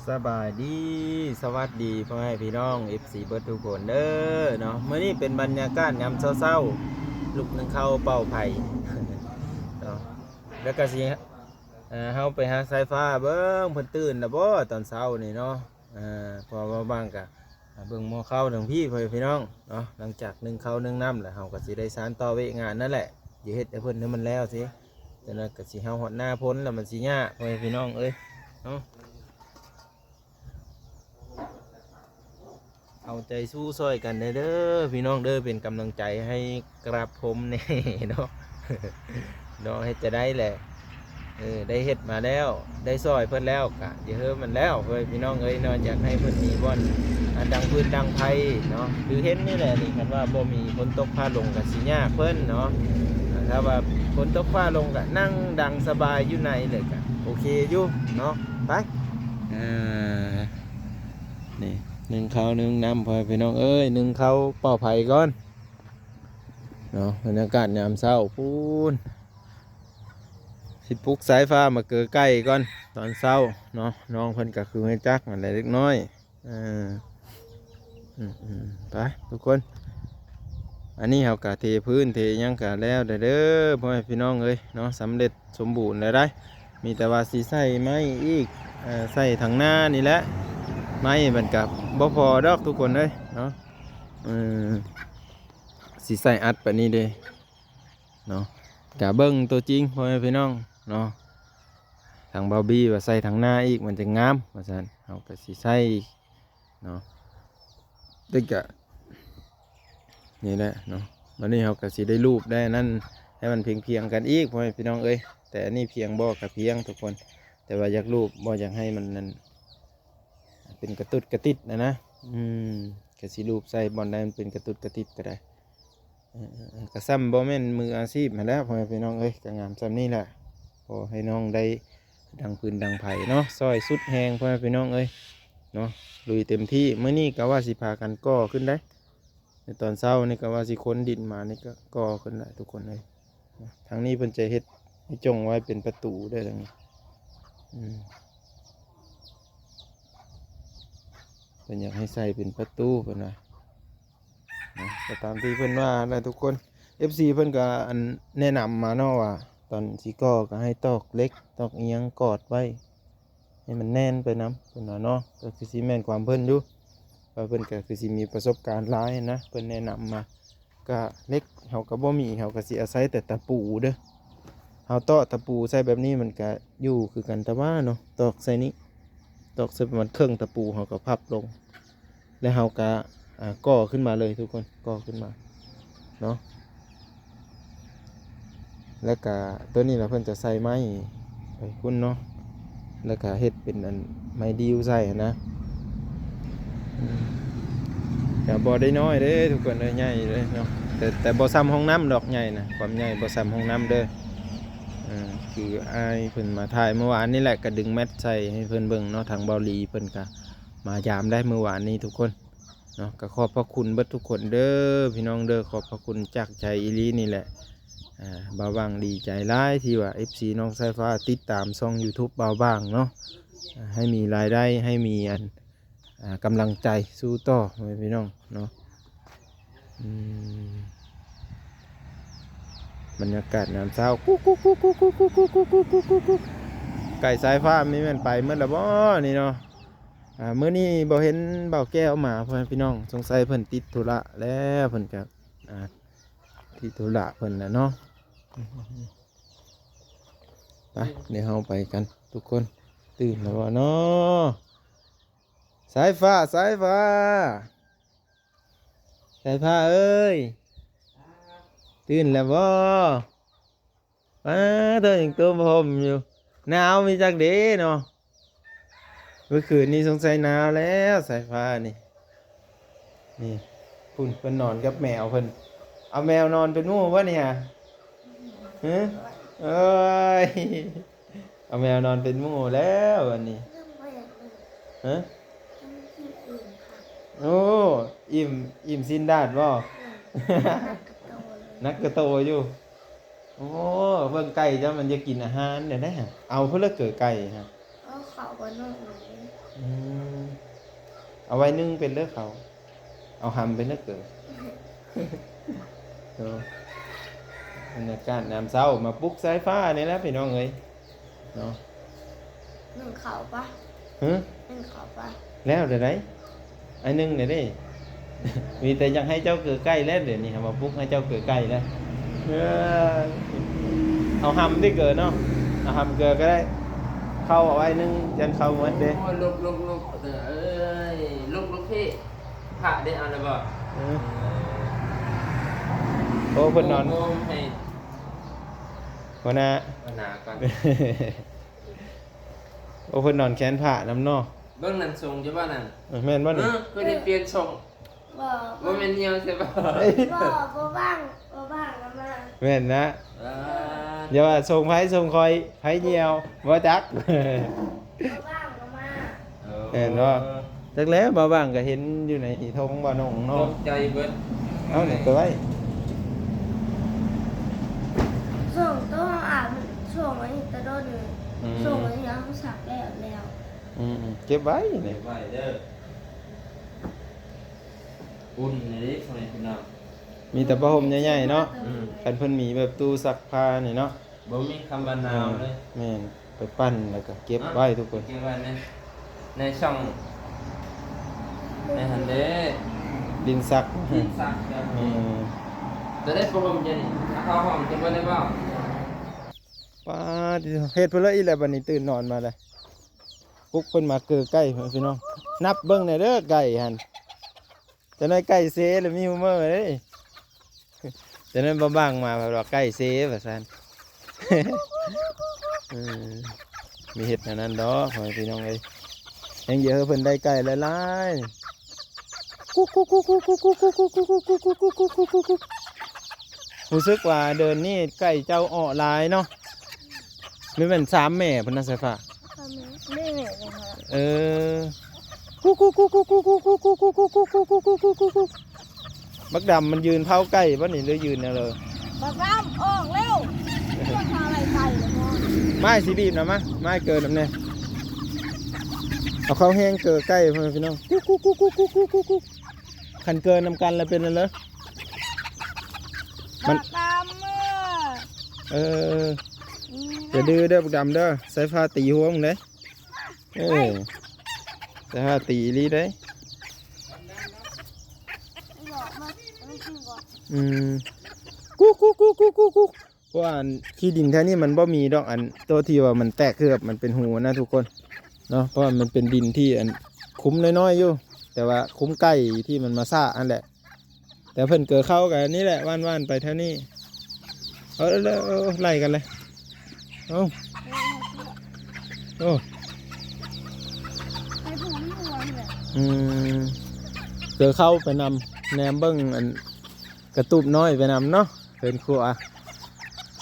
ສະບາຍດີ ສະຫວັດດີພໍ່ແມ່ພີ່ນ້ອງ ເອັຟຊີ ເບິດທຸກຄົນເດີເນາະ. ມື້ນີ້ເປັນບັນຍາກາດຍາມເຊົ້າໆ ລຸກໜຶ່ງເຂົ້າເປົ່າໄຟເນາະ ແລ້ວກະຊິ ເອີ ເຮົາໄປຫາສາຍຟ້າເບິ່ງເພິ່ນຕື່ນແລ້ວບໍ່ຕອນເຊົ້ານີ້ເນາະ. ເອີ ເພາະວ່າບາງກະ ອ່າ ເບິ່ງໝໍ້ເຂົ້າທາງພີ້ ພໍ່ແມ່ພີ່ນ້ອງເນາະ. ຫຼັງຈາກໜຶ້ງເຂົ້າໜຶ້ງນ້ຳແລ້ວ ເຮົາກໍຊິໄດ້ສານຕໍ່ວຽກງານນັ້ນແຫຼະ ຊິເຮັດໃຫ້ເພິ່ນໃຫ້ມັນແລ້ວຊິ ຈັ່ງນັ້ນກໍຊິເຮົາຮອດໜ້າຝົນແລ້ວ ມັນຊິຍາກ ພໍ່ແມ່ພີ່ນ້ອງເອີຍເນາະ. ເອົາໃຈສູ້ຊ່ອຍກັນແດ່ເດີພີ່ນ້ອງເດີ ເປັນກຳລັງໃຈໃຫ້ ກະລາບຜົມແດ່ເນາະ ເນາະ. ເຮັດຈະໄດ້ແຫຼະ ເອີ ໄດ້ເຮັດມາແລ້ວ ໄດ້ຊ່ອຍເພິ່ນແລ້ວ ກະຢ່າເຮີມັນແລ້ວ ເອີຍ ພີ່ນ້ອງເອີຍເນາະ. ຢາກໃຫ້ເພິ່ນມີບ່ອນ ອ່າ ດັງຟືນດັງໄຟເນາະ ຄືເຫັນນີ້ແຫຼະນີ້. ຄັນວ່າບໍ່ມີຝົນຕົກຟ້າລົງກະຊິຍາກເພິ່ນເນາະ ຖ້າວ່າຝົນຕົກຟ້າລົງກະນັ່ງດັງສະບາຍຢູ່ໃນເລີຍ ກະໂອເຄຢູ່ເນາະ. ໄປ ເອີ ນີ້ ໜຶ້ງເຂົ້າໜຶ້ງນ້ຳ ພໍ່ແມ່ພີ່ນ້ອງເອີຍ ໜຶ້ງເຂົ້າເປົ່າໄຟກ່ອນ ເນາະ. ບັນຍາກາດຍາມເຊົ້າພຸ້ນ ຊິປຸກສາຍຟ້າມາເກີໄກ່ກ່ອນຕອນເຊົ້າເນາະ. ນ້ອງເພິ່ນກໍຄືຮູ້ຈັກນັ້ນແຫຼະ ເດັກນ້ອຍ ເອີ ອືມໆ ໄປທຸກຄົນ ອັນນີ້ເຮົາກໍເທພື້ນເທຫຍັງກໍແລ້ວແລ້ວເດີ ພໍ່ແມ່ພີ່ນ້ອງເອີຍເນາະ. ສຳເລັດສົມບູນແລ້ວໄດ໋ ມີແຕ່ວ່າຊິໃສ່ໄມ້ອີກ ເອີ ໃສ່ທາງໜ້ານີ້ແຫຼະ ໄມ້ມັນກໍບໍ່ພໍດອກທຸກຄົນເອີຍເນາະ. ເອີ ຊິໃສ່ອັດປານນີ້ເດ້ ເນາະ ກະເບິ່ງຕົວຈິງ ພໍ່ແມ່ພີ່ນ້ອງເນາະ. ທາງບ່າວບີວ່າໃສ່ທາງໜ້າອີກມັນຈະງາມວ່າຊັ້ນ ເຮົາກະຊິໃສ່ເນາະ. ແຕ່ກະນີ້ແຫຼະເນາະ ບາດນີ້ເຮົາກະຊິໄດ້ລູບໄດ້ອັນນັ້ນໃຫ້ມັນພຽງໆກັນອີກ ພໍ່ແມ່ພີ່ນ້ອງເອີຍ. ແຕ່ອັນນີ້ພຽງບໍ່ກະພຽງທຸກຄົນ ແຕ່ວ່າຢາກລູບບໍ່ຢາກໃຫ້ມັນນັ້ນ ເປັນກະຕຸດກະຕິດນະນະ ອືມ ກະຊິລູບໃສ່ບ່ອນໃດມັນເປັນກະຕຸດກະຕິດກໍໄດ້. ເອີ ເອີ ເອີ ກະສ່ຳບໍ່ແມ່ນມືອາຊີບຫັ້ນແຫຼະ ພໍ່ແມ່ພີ່ນ້ອງເອີຍ ກະງາມສ່ຳນີ້ແຫຼະ. ຂໍໃຫ້ນ້ອງໄດ້ດັງຟືນດັງໄຟເນາະ ຊ່ອຍສຸດແຮງ ພໍ່ແມ່ພີ່ນ້ອງເອີຍເນາະ ລຸຍເຕັມທີ່. ມື້ນີ້ກະວ່າຊິພາກັນກໍ່ຂຶ້ນໄດ໋ ໃນຕອນເຊົ້ານີ້ກະວ່າຊິຂົນດິນມານີ້ກະກໍ່ຂຶ້ນໄດ໋ທຸກຄົນເອີຍ. ທາງນີ້ເພິ່ນຈະເຮັດໃຫ້ຈົ່ງໄວ້ເປັນປະຕູເດີ ທາງນີ້ ອືມ ເພິ່ນຢາກໃຫ້ໃສ່ເປັນປະຕູເພິ່ນວ່າເນາະ. ກໍຕາມທີ່ເພິ່ນວ່າແຫຼະທຸກຄົນ ເອັຟຊີ ເພິ່ນກໍ ອັນ ແນະນຳມາເນາະວ່າ ຕອນຊິກໍ່ກໍໃຫ້ຕອກເຫຼັກຕອກອີ່ຫຍັງກອດໄວ້ ໃຫ້ມັນແໜ້ນໄປນຳ ເພິ່ນວ່າເນາະ. ກໍຄືຊິແມ່ນຄວາມເພິ່ນຢູ່ ເພາະເພິ່ນກໍຄືຊິມີປະສົບການຫຼາຍນະ ເພິ່ນແນະນຳມາ. ກະເຫຼັກເຮົາກໍບໍ່ມີ ເຮົາກໍຊິອາໄສແຕ່ຕະປູເດີ ເຮົາຕອກຕະປູໃສ່ແບບນີ້ມັນກະຢູ່ຄືກັນ ແຕ່ວ່າເນາະ ຕອກໃສ່ນີ້ ຕອກໃສ່ປະມານເຄິ່ງຕະປູ ເຮົາກໍພັບລົງ ແລ້ວເຮົາກໍ ອ່າ ກໍ່ຂຶ້ນມາເລີຍທຸກຄົນ ກໍ່ຂຶ້ນມາເນາະ. ແລ້ວກະໂຕນີ້ລະເພິ່ນຈະໃສ່ໄມ້ໄປພຸ້ນເນາະ ແລ້ວກະເຮັດເປັນອັນໄມ້ດິ້ວໃສ່ຫັ້ນນະ. ອືມ ກະບໍ່ໄດ້ນ້ອຍເດ້ທຸກຄົນເອີຍ ໃຫຍ່ເດ້ເນາະ ແຕ່ ແຕ່ບໍ່ສ່ຳຫ້ອງນ້ຳດອກໃຫຍ່ນະ ຄວາມໃຫຍ່ບໍ່ສ່ຳຫ້ອງນ້ຳເດີ. ເອີ ຄືອ້າຍເພິ່ນມາຖ່າຍມື້ວານນີ້ແຫຼະ ກະດຶງແມັດໃສ່ໃຫ້ເພິ່ນເບິ່ງເນາະ ທາງບ່າວລີເພິ່ນກະມາຢາມໄດ້ມື້ວານນີ້ທຸກຄົນ ເນາະ. ກໍຂອບພະຄຸນເບິດທຸກຄົນເດີພີ່ນ້ອງເດີ ຂອບພະຄຸນຈາກໃຈອີ່ຫຼີນີ້ແຫຼະ. ອ່າ ບ່າວຫວ່າງດີໃຈຫຼາຍທີ່ວ່າເອັຟຊີນ້ອງສາຍຟ້າຕິດຕາມຊ່ອງຢູທູບບ່າວຫວ່າງເນາະ ອ່າ ໃຫ້ມີລາຍໄດ້ ໃຫ້ມີອັນ ອ່າ ກຳລັງໃຈສູ້ຕໍ່ ພໍ່ແມ່ພີ່ນ້ອງເນາະ. ອືມ ບັນຍາກາດຍາມເຊົ້າ ກຸກໆໆໆ ໄກ່ສາຍຟ້າມີແມ່ນໄປໝົດແລ້ວບໍ່ນີ້ເນາະ. ອ່າ ມື້ນີ້ບໍ່ເຫັນບ່າວແກ້ວມາ ພໍ່ແມ່ພີ່ນ້ອງ ສົງໄສເພິ່ນຕິດທຸລະແລ້ວ ເພິ່ນກະ ອ່າ ຕິດທຸລະເພິ່ນແຫຼະເນາະ. ໄປ ດຽວເຮົາໄປກັນທຸກຄົນ ຕື່ນແລ້ວບໍ່ເນາະ? ສາຍຟ້າ ສາຍຟ້າ ສາຍຟ້າເອີຍ ຕື່ນແລ້ວບໍ່? ອ້າ ເຈົ້າຍັງຕົວຜົມຢູ່ ໜາວມີຈັກເດເນາະ. ເມື່ອຄືນນີ້ສົງໄສໜາວແລ້ວ ສາຍຟ້ານີ້ ນີ້ ພຸ້ນເພິ່ນນອນກັບແມວເພິ່ນ ເອົາແມວນອນເປັນໝູ່ບໍ່ນີ້ຫະ? ຫື? ເອີຍ ເອົາແມວນອນເປັນໝູ່ແລ້ວບັດນີ້ ຫະ? ໂອ້ ອີ່ມ ອີ່ມຊີ້ນດາດບໍ່? ໜັກກະໂຕຢູ່. ໂອ້ ເບິ່ງໄກ່ເຈົ້າມັນຢາກກິນອາຫານແນວໃດຫະ? ເອົາພຸ້ນລະເກີໄກ່ຫະ ເອົາເຂ ເອົາບໍ່ນຸ່ງເລີຍ. ອືມ ເອົາໄວ້ໜຶ່ງເປັນເດີເຂົ້າ ເອົາຫຳເປັນເດີເກີ. ເນາະ ບັນຍາກາດຍາມເຊົ້າ ມາປຸກສາຍຟ້ານີ້ແຫຼະພີ່ນ້ອງເອີຍເນາະ. ໜຶ່ງເຂົ້າປະ? ຫຶ? ໜຶ່ງເຂົ້າປະ? ແລ້ວແລ້ວໃດ໋ ອັນໜຶ່ງແລ້ວເດ້. ມີແຕ່ຢາກໃຫ້ເຈົ້າເກືອໄກ່ແລ້ວ ດຽວນີ້ຫາມາປຸກໃຫ້ເຈົ້າເກືອໄກ່ແລ້ວ. ເອີ ເອົາຫຳຕິເກີເນາະ ເອົາຫຳເກືອກໍໄດ້. ເຂົ້າເອົາໄວ້ໜຶ່ງ ຢ້ານເຂົ້າໝົດເດ້. ໂອ້ ລຸກ ລຸກ ລຸກ ເອີຍ ລຸກ ລຸກ ພີ່ ພະໄດ້ເອົາແລ້ວບໍ່? ເອີ ໂອ້ ເພິ່ນນອນ ໂອ້ ໃຫ້ຫົວໜ້າ ຫົວໜ້າກ່ອນ. ໂອ້ ເພິ່ນນອນແຂນພະນຳເນາະ. ເບິ່ງນັ້ນ ຊົງຢູ່ບໍ່ນັ້ນ? ເອີ ແມ່ນບໍ່ນີ້? ເອີ ຄືໄດ້ປ່ຽນຊົງ. ບໍ່ ບໍ່ແມ່ນຍ່ຽວໃຊ່ບໍ່? ບໍ່ ບໍ່ບ້າງ ບໍ່ບ້າງກໍມາ. ແມ່ນນະ. ອ່າ ຢ່າວ່າຊົງໃຜຊົງຂ້ອຍ ໃຜຍ່ຽວບໍ່ຈັກ. ບໍ່ບ້າງກໍມາ. ເອີ ແມ່ນບໍ່? ຈັກແລ້ວ ບໍ່ບ້າງກໍເຫັນຢູ່ໃນຖົງບໍ່ໜົງເນາະ. ຕົກໃຈເບິດ. ເອົານີ້ໄປໄວ້ ສົ່ງໂຕອາບ ສົ່ງອັນນີ້ຕະດົນ. ອືມ ສົ່ງອັນນີ້ເຮົາຊັກແລ້ວແລ້ວ. ອືມ ເກັບໄວ້ນີ້ ເກັບໄວ້ເດີ. ອຸ່ນເດ້ພໍ່ແມ່ພີ່ນ້ອງ ມີແຕ່ຜ້າຫົ່ມໃຫຍ່ໆເນາະ. ອືມ ຄັນເພິ່ນມີແບບຕູ້ຊັກຜ້ານີ້ເນາະ ບໍ່ມີຄຳວ່າໜາວເລີຍ. ແມ່ນ ໄປປັ່ນແລ້ວກໍເກັບໄວ້ທຸກຄົນ ເກັບໄວ້ໃນ ໃນຊ່ອງ ໃນຫັ້ນເດ້ ດິນຊັກ ດິນຊັກ. ອືມ ຈະໄດ້ຜ້າຫົ່ມເຢັນ ເອົາຜ້າຫົ່ມຈະບໍ່ໄດ້ເວົ້າ. ປາດ ເຮັດເພິ່ນເລີຍອີກແລ້ວ ບັດນີ້ຕື່ນນອນມາແລ້ວ ປຸກເພິ່ນມາເກີໄກ່ພີ່ນ້ອງ. ນັບເບິ່ງແດ່ເດີໄກ່ຫັ້ນ ຈະໄດ້ໄກ່ເຊແລ້ວມີຮູ້ເມີເດ້. ຈະນັ້ນບໍ່ບັງມາວ່າໄກ່ເຊວ່າຊັ້ນ. ເອີ ມີເຮັດແນວນັ້ນດອກພໍ່ແມ່ພີ່ນ້ອງເອີຍ. ແຮງດຽວເພິ່ນໄດ້ໄກ່ຫຼາຍໆ. ກຸກໆໆໆໆ ຮູ້ສຶກວ່າເດືອນນີ້ໄກ່ເຈົ້າອອກຫຼາຍເນາະ. ແມ່ນ ແມ່ນສາມແມ່ພຸ້ນນະສາຍຟ້າ. ສາມແມ່ ນີ້ແມ່ເພິ່ນ. ເອີ ກຸກໆໆໆ ບັກດຳມັນຢືນເຝົ້າໄກ່ບໍ່ນີ້ ຫຼືຢືນແນວເລີ? ບັກດຳອອກແລ້ວ ພາໄລ່ໄກ່ແລ້ວບໍ່? ມາຊິບີບນຳ ມາ ມາເກີນຳແດ່. ເອົາເຂົ້າແຮງເກີໄກ່ ພໍ່ແມ່ພີ່ນ້ອງ. ກຸກໆໆໆ ຄັນເກີນນຳກັນແລ້ວເປັນແນວເລີ? ມັນ ບັກດຳ ເອີ ນີ້ນະ ຢ່າດື້ເດີບັກດຳເດີ ສາຍຟ້າຕີຫົວມຶງເດ້. ເອີ ແຕ່ວ່າຕີອີ່ຫຼີເດ້. ອືມ ກຸກໆໆໆ ເພາະວ່າອັນຂີ້ດິນແຖວນີ້ມັນບໍ່ມີດອກ ອັນໂຕທີ່ວ່າມັນແຕກເຄືອບ ມັນເປັນຮູນະທຸກຄົນເນາະ. ເພາະວ່າມັນເປັນດິນທີ່ອັນຂຸມນ້ອຍໆຢູ່ ແຕ່ວ່າຂຸມໄກ່ທີ່ມັນມາຊະຫັ້ນແຫຼະ. ແຕ່ເພິ່ນເກີເຂົ້າກັນນີ້ແຫຼະ ຫວ່ານໆໄປແຖວນີ້. ເອົາ ເອົາ ເອົາ ໄລ່ກັນເລີຍ. ເອົາ ໂອ້ ໃຫ້ຜູ້ມັນຫົວນີ້ແຫຼະ. ອືມ ເກີເຂົ້າໄປນຳ ແນມເບິ່ງອັນກະຕູບນ້ອຍໄປນຳເນາະ. ເຮືອນຄົວ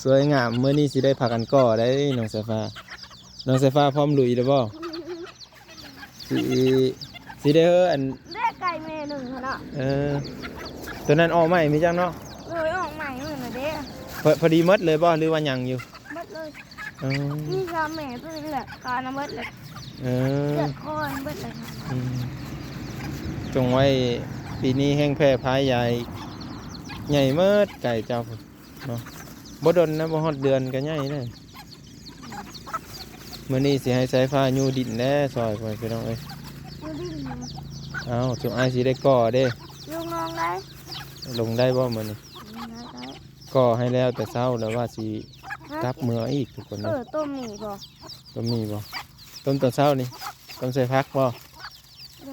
ສວຍງາມ ມື້ນີ້ຊິໄດ້ພາກັນກໍ່ໄດ໋ນ້ອງສາຍຟ້າ. ນ້ອງສາຍຟ້າພ້ອມລຸຍແລ້ວບໍ່? ຊິ ຊິໄດ້ເຮີ້ ອັນ ເດ້ໄກ່ແມ່ໜຶ່ງຫັ້ນເນາະ. ເອີ ຕົວນັ້ນອອກໃໝ່ມີຈັງເນາະ? ໂດຍ ອອກໃໝ່ມື້ນັ້ນເດ້. ພໍ ພໍດີໝົດເລີຍບໍ່ ຫຼືວ່າຍັງຢູ່? ໝົດເລີຍ. ເອີ ມີສາມແມ່ຕົວນີ້ແຫຼະ ຄານະໝົດແຫຼະ. ເອີ ເລືອດຄອນເບິດເລີຍ. ອືມ ຈົ່ງໄວ້ປີນີ້ແຮ່ງແຜ່ພາຍໃຫຍ່ ໃຫຍ່ໝົດໄກ່ເຈົ້າພຸ້ນ. ເນາະ ບໍ່ດົນນະ ບໍ່ຮອດເດືອນກໍໃຫຍ່ແລ້ວ. ມື້ນີ້ຊິໃຫ້ສາຍຟ້າຍູ້ດິນແດ່ຊ່ອຍ ພໍ່ແມ່ພີ່ນ້ອງເອີຍ. ຢູ່ດິນ. ເອົ້າ ຊຸມອ້າຍຊິໄດ້ກໍ່ເດ້. ລົງນ້ອງໄດ້ ລົງໄດ້ບໍ່ມື້ນີ້? ລົງໄດ້ ໄດ້. ກໍ່ໃຫ້ແລ້ວແຕ່ເຊົ້າ ແລ້ວວ່າຊິ ຮະ ກັບເມືອອີກທຸກຄົນ. ເອີ ຕົ້ມໝີ່ບໍ່? ຕົ້ມໝີ່ບໍ່? ຕົ້ມຕອນເຊົ້ານີ້ ຕົ້ມໃສ່ຜັກບໍ່?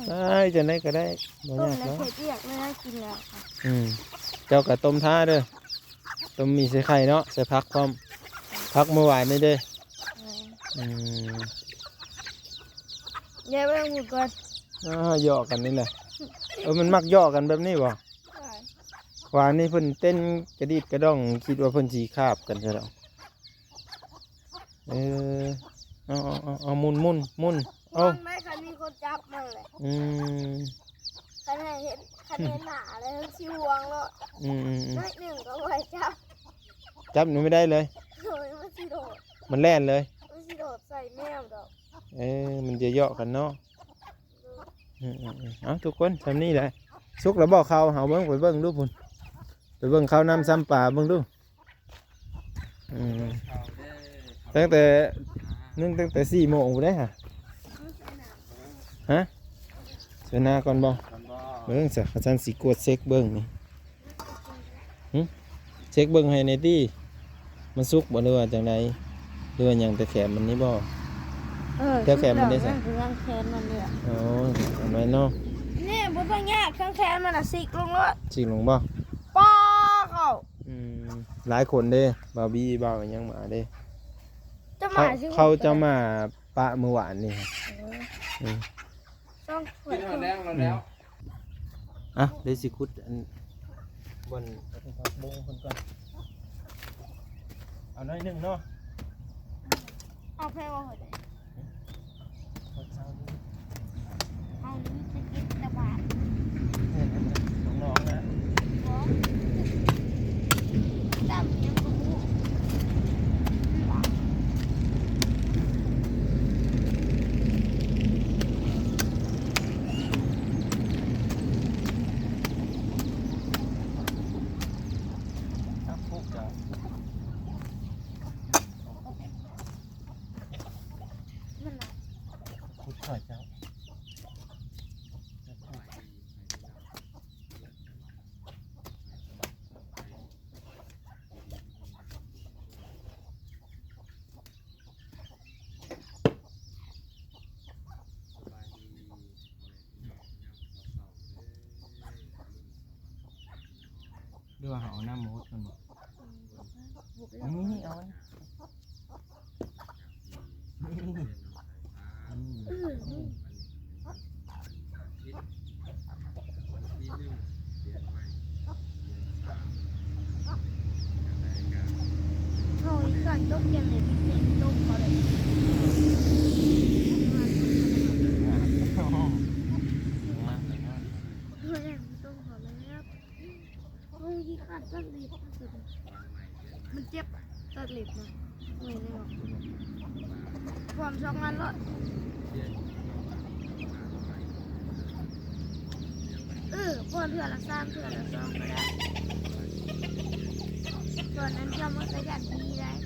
ໄດ້ ຈັ່ງໃດກໍໄດ້ ບໍ່ຍາກດອກ. ຕົ້ມແລ້ວເຮັດວຽກແລ້ວກິນແລ້ວ. ອືມ ເຈົ້າກໍຕົ້ມຖ້າເດີ. ຕົ້ມໝີ່ໃສ່ໄຂ່ເນາະ ໃສ່ຜັກພ້ອມ ຜັກມື້ວານນີ້ເດ້. ອືມ ອືມ ແຍກໄວ້ໝູ່ກ່ອນ. ອ້າ ຫຍອກກັນນີ້ແຫຼະ. ເອີ ມັນມັກຫຍອກກັນແບບນີ້ບໍ່? ວານນີ້ເພິ່ນເຕັ້ນກະດີດກະດອງ ຄິດວ່າເພິ່ນຊິຄາບກັນຊະດອກ. ເອີ ເອົາ ເອົາ ເອົາ ເອົາ ໝຸນ ໝຸນ ໝຸນ ເອົາ ມັນໄດ້ ຄັນມີຄົນຈັບມັນແຫຼະ. ອືມ ຄັນໃຫ້ເຫັນ ຄັນເຫັນໜ້າແລ້ວຊິຫວງໂລດ. ອືມ ອືມ ອືມ ໜ້ອຍໜຶ່ງກໍບໍ່ໃຫ້ຈັບ ຈັບນີ້ບໍ່ໄດ້ເລີຍ. ໂດຍ ມັນຊິໂດດ ມັນແລ່ນເລີຍ ມັນຊິໂດດໃສ່ແມວດອກ. ເອີ ມັນຈະເຍາະກັນເນາະ. ເອີໆໆ ເອົາ ທຸກຄົນ ຊ່ຳນີ້ແຫຼະ. ສຸກແລ້ວບໍ່ເຂົ້າ? ເຮົາເບິ່ງ ໄປເບິ່ງດູພຸ້ນ ໄປເບິ່ງເຂົ້ານ້ຳຊຳປາເບິ່ງດູ. ອືມ ຕັ້ງແຕ່ ໜຶ່ງ ຕັ້ງແຕ່ສີ່ໂມງພຸ້ນເດ້ຫະ. ຮະ? ເສຍໜ້າກ່ອນບໍ່? ເບິ່ງຊະ ຂ້າຊັ້ນຊິກວດເຊັກເບິ່ງນີ້. ຫຶ? ເຊັກເບິ່ງໃຫ້ແດ່ຕິ ມັນສຸກບໍ່ ຫຼືວ່າຈັ່ງໃດ ຫຼືວ່າຫຍັງ ແຕ່ແຄມມັນນີ້ບໍ່? ເອີ ແຖວແຄມມັນເດ້ຊະ? ຍັງແຄມມັນເດ້. ອໍ ແມ່ນເນາະ. ນີ້ບໍ່ຕ້ອງຍາກ ເຄື່ອງແຄມມັນນະ ຊິກລົງໂລດ. ຊິກລົງບໍ່? ປ້າເຂົ້າ. ອືມ ຫຼາຍຄົນເດ້ ບ່າວບີ ບ່າວຫຍັງມາເດ້. ເຂົາ ເຂົາເຈົ້າມາປະມື້ວານນີ້. ເອີ ອືມ ສອງຄົນ ກິນຮອດແລ້ວ ຮອດແລ້ວ. ອ່ະ ເດຊິຂຸດອັນ ບ່ອນເອົາຜັກບົ້ງເພິ່ນກ່ອນ ເອົາໜ້ອຍໜຶ່ງເນາະ. ເອົາແພວ່າເຮົາໄດ້ ເອົານີ້ໄປເກັບຕະບາດ ເຫັນອັນນ້ອງນະ ບໍ່ ຕຳຫຍັງກໍບໍ່ຮູ້. ຫຼືວ່າເຮົາເອົານ້ຳມາຫົດກ່ອນບໍ່? ອືມ ຫົດແລ້ວ ນີ້ ນີ້ ເອົາ ນີ້ ນີ້ ນີ້ ນີ້ ນີ້ ອືມ ນີ້ ເຮົາອີກການຕົກຢ່າງໃດ ຕິດເຕັມຕົກເຂົາເລີຍ ງາມເລີຍເນາະ ງາມເລີຍເນາະ ເຮົາຢາກຕົກເຂົາເລີຍ. ໂອ້ຍ ຂີ້ຄ້ານຕັດເລັບ ມັນເຈັບ ຕັດເລັບນະ ເມື່ອຍແລ້ວ ພວມສອງອັນໂລດ ເອີ ພວມເທື່ອລະສາມ ເທື່ອລະສອງກໍໄດ້ ຕອນນັ້ນເຈົ້າມັນກະຢ້ານຜີໄດ໋.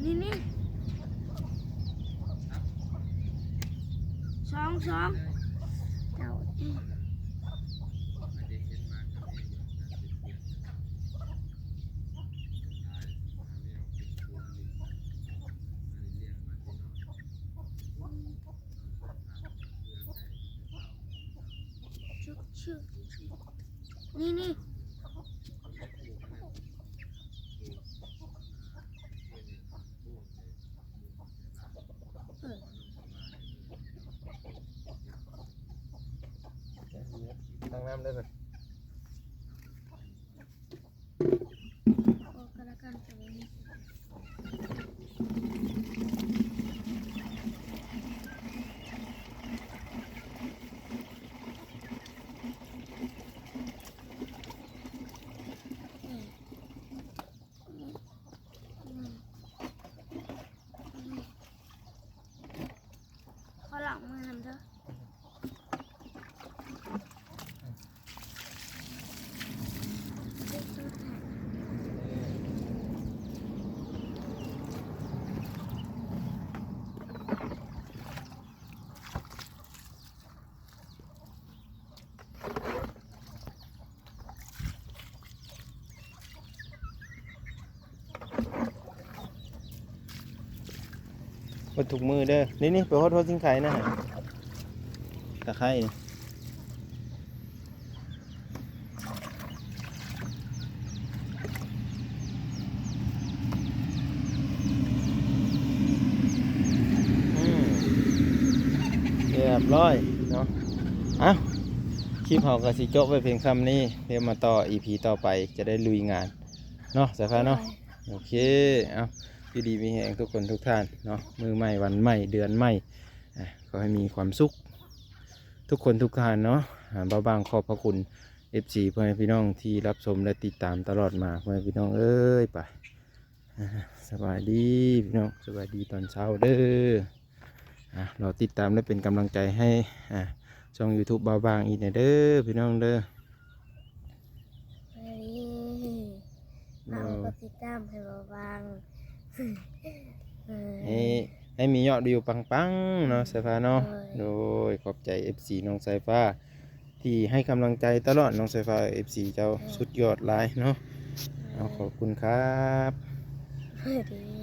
ນີ້ ນີ້ ສອງ ສອງ ເຈົ້າ. ນີ້ ນີ້ ເອີ ຕັ້ງນ້ຳເລີຍ ອອກກະລະກັນ ສະບາຍດີ. ໝົດທຸກມື້ເດີ. ນີ້ໆ ໄປຮອດ ຮອດຊິງໄຄນະ ຕະໄຄ. ອືມ ຮຽບຮ້ອຍເນາະ. ເອົ້າ ຄລິບເຮົາກໍຊິຈົບໄວ້ພຽງສ່ຳນີ້ ດຽວມາຕໍ່ອີພີຕໍ່ໄປ ຈະໄດ້ລຸຍງານເນາະ ສາຍຟ້າເນາະ. ໂດຍ ໂອເຄ ເອົ້າ ຢູ່ດີມີແຮງທຸກຄົນທຸກທ່ານເນາະ. ມື້ໃໝ່ ວັນໃໝ່ ເດືອນໃໝ່ ອ່າ ຂໍໃຫ້ມີຄວາມສຸກທຸກຄົນທຸກທ່ານເນາະ. ອ່າ ບ່າວບາງຂອບພະຄຸນ ເອັຟຊີ ພໍ່ແມ່ພີ່ນ້ອງທີ່ຮັບຊົມ ແລະ ຕິດຕາມຕະຫຼອດມາ ພໍ່ແມ່ພີ່ນ້ອງເອີຍ. ໄປ ອ່າ ສະບາຍດີພີ່ນ້ອງ ສະບາຍດີຕອນເຊົ້າເດີ. ອ່າ ລໍຕິດຕາມ ແລະ ເປັນກຳລັງໃຈໃຫ້ ອ່າ ຊ່ອງຢູທູບບ່າວບາງອີກແດ່ເດີພີ່ນ້ອງເດີ. ເອີຍ ໂດຍ ຝາກກົດຕິດຕາມໃຫ້ບ່າວບາງ ເອີຍ ໃຫ້ ໃຫ້ມີຍອດວິວປັງໆເນາະ ສາຍຟ້າເນາະ. ໂດຍ ໂດຍ ຂອບໃຈ ເອັຟຊີ ນ້ອງສາຍຟ້າ ທີ່ໃຫ້ກຳລັງໃຈຕະຫຼອດ ນ້ອງສາຍຟ້າ. ເອັຟຊີ ເຈົ້າ ໂດຍ ສຸດຍອດຫຼາຍເນາະ. ໂດຍ ເອົາ ຂອບຄຸນຄັບ. ໂດຍ